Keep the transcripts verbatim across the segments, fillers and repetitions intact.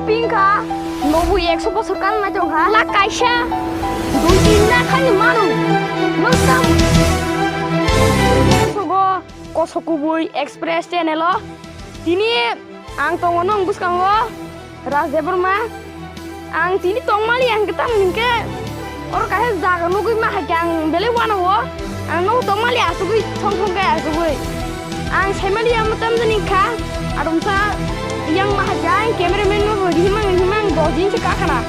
Pingkha, nobu ekso bosor kan nai tongkha. Lak kaisa, dui tin lakh ani manu. Nwng tam. Sogo, Kosok Kubui Express channel o. Tini ang tongo nwng bwskango, Raj Debbarma. Ang tini tongmali ang kitam hingke. Oro kaisa jaga nugui ma hai ang belai wanao. Ang nogo tongmali asugui thong thong khe asugui. Ang saimali amo tamjani kha. Arumsa yang ma hai ang cameraman no rihimang rihimang dojin se kakhana.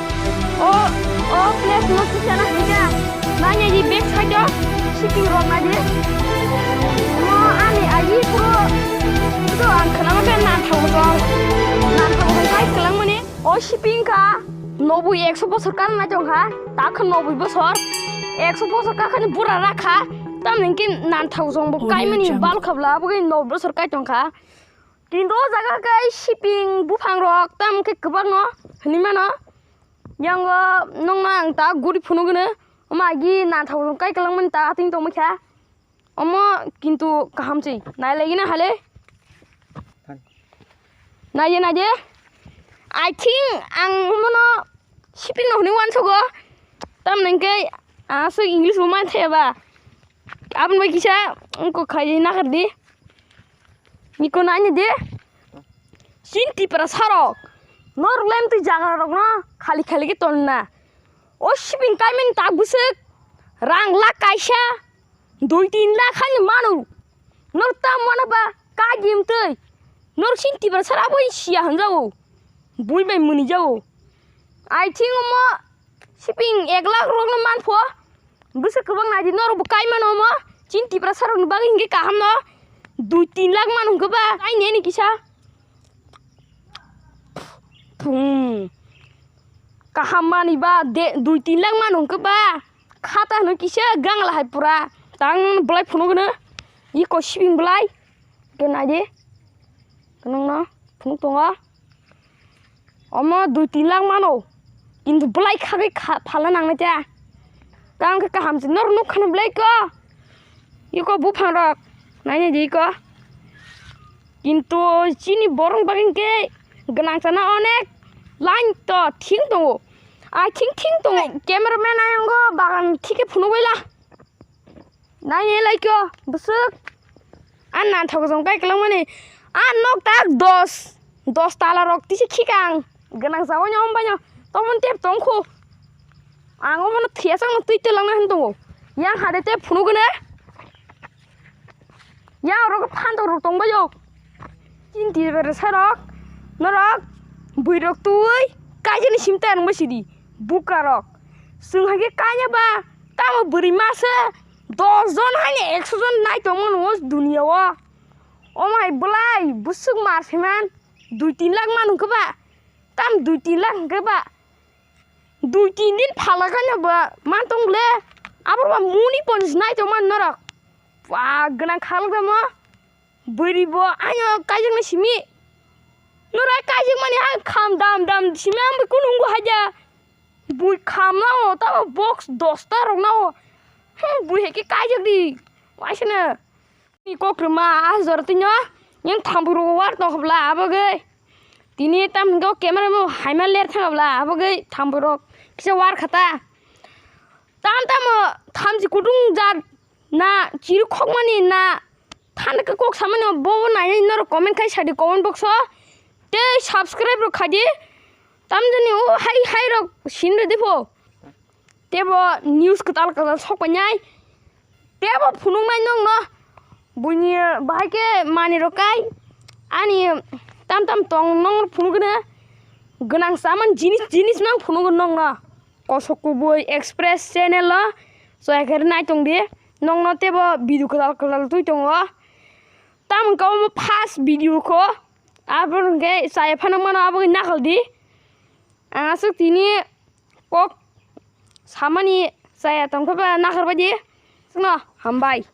O, o place no kisana hingka. Nanya di back side o shipping rok nadi. No ani agi puro. Ito ang khanama khe nang thago tong. Nang thago tong kai kelang mani. O shipping kha, nobui ekso bosor kan nai tongkha, ta kha nobui bosor, ekso bosor kakhani bura rakha, tamni hwnkhe nanthok jongbo kaimani bal khabla, aboni nobui bosor kai tongkha. Kintu o jaga khe shipping buphang rok tam khe kwbangno hinwi mano, yango nokno ang ta guri phunukgwino, omo agi nanthok jong kai kwlangmani ta ating tongmani kha. Omo kintu kaham se, nai lagi na hale. Nai je, nai je. I think ang mono shipping no hwnwi uansogo. Tamni hwnkhe aswk English bo manthaia ba. Aboni bai kisa wngkok khai nakar di. Niko nai ni di. Chini Tiprasa rok. Norok le amtwi jaga rok no khali khali khe tonna. O shipping kaimani tak bwswk rang lakh kaisa. Dui tin lakh hani mano. Nor tam wana ba kajim twi. Nor sin Tiprasa rabo siya hanjao. Bui bai muni jao. I think omo shipping ek lakh rok no manpho. Bwswk kwbang naidi nor bo kai mano omo. Chin Tiprasa rok ni bagwi hingke kaham no. Dui tin lakh mano hingke ba. Ai ne ni kisa. Thum. Kaham mani ba de dui tin lakh mano hingke ba. Khata hwnwi kisa gangla hai pura. Tang belai phunukgwno. Iko shipping belai. Iko naidi. Nokno phunuk tongo. Omo dui tin lakh mano. Kintu belai khagwi kha phalna nangnai ta. Tang khe kaham se nor nuk khano belai ko. Iko buphang rok. Nainai di iko. Kintu chini borok bagwi hwnkhe gwnang sana onek line to thing tongo. A thing thing tongo. Cameraman ayongo bagan thike phunuk baila. Nainai lai kyo bwswk. A nanthok jong kai kwlangmani. A nok tak dos, dos tala rok tisi khikang. Gwnang sa oino ombaino. Tomon tep tongkhu. Ang omono thiyasakno twi twlangna hin tongo. Yang hade tep phunukgwne. Yang oro phantok rok tongbaio. Chinti bersa rok, norok, bui rok twi, kaijani simta ang masidi, buka rok. Swng hai khe kanya ba, tamo bwrwi masa, dos jon hai ni ekso jon nai tongmano o dunia o. Omo hai belai bwswk mar se man, dui tin lakh man hwnkhe ba, tam dui tin lakh hwnkhe ba. Dui tin din phala kanya ba man tong le, abor ba muni ponchis nai tong man norok. Ba gwnang khalok tamo. Bwrwi bo ano kaijaknai simi. Norai kaijakmani ha kham dam dam simi ang bai kunu wngwi haja. Bui kham nao tamo box dosta rok nao. Hmm, bui hai khe kaijak di. Waisano. Ni kok rwma a jora twi no. Yang thambu rok war tong khabla abagwi. Tini tam hwnkhe o camera mo haima ler thang khabla abagwi thambu rok kisa war khata. Tam tamo thamchi kutung jat na chiru khokmani na. Thani khe kok samani bo bo nainai norok comment khai sadi comment box o. Tei subscribe rok khaidi. Tamjani o hai hai rok sin rwdi pho. Tebo news kwtal kwtal sok painai. Tebo phunuknai nokno. Buini bahai khe manwi rok kai. Ani tam tam tong nong phunukgwna. Gwnang saman jinis jinis mang phunukgwna nokno. Kosok Kubui Express channel o soya khe nai tong di. Nokno tebo video kwtal kwtal twi tongo. Tamo wngkha omo first video kho. Abo hwnkhe chaya phano mano abo khe nakhal di. Ang aswk tini kok samani chaya tongkhe ba nakhar bai di. Chwngno hambai.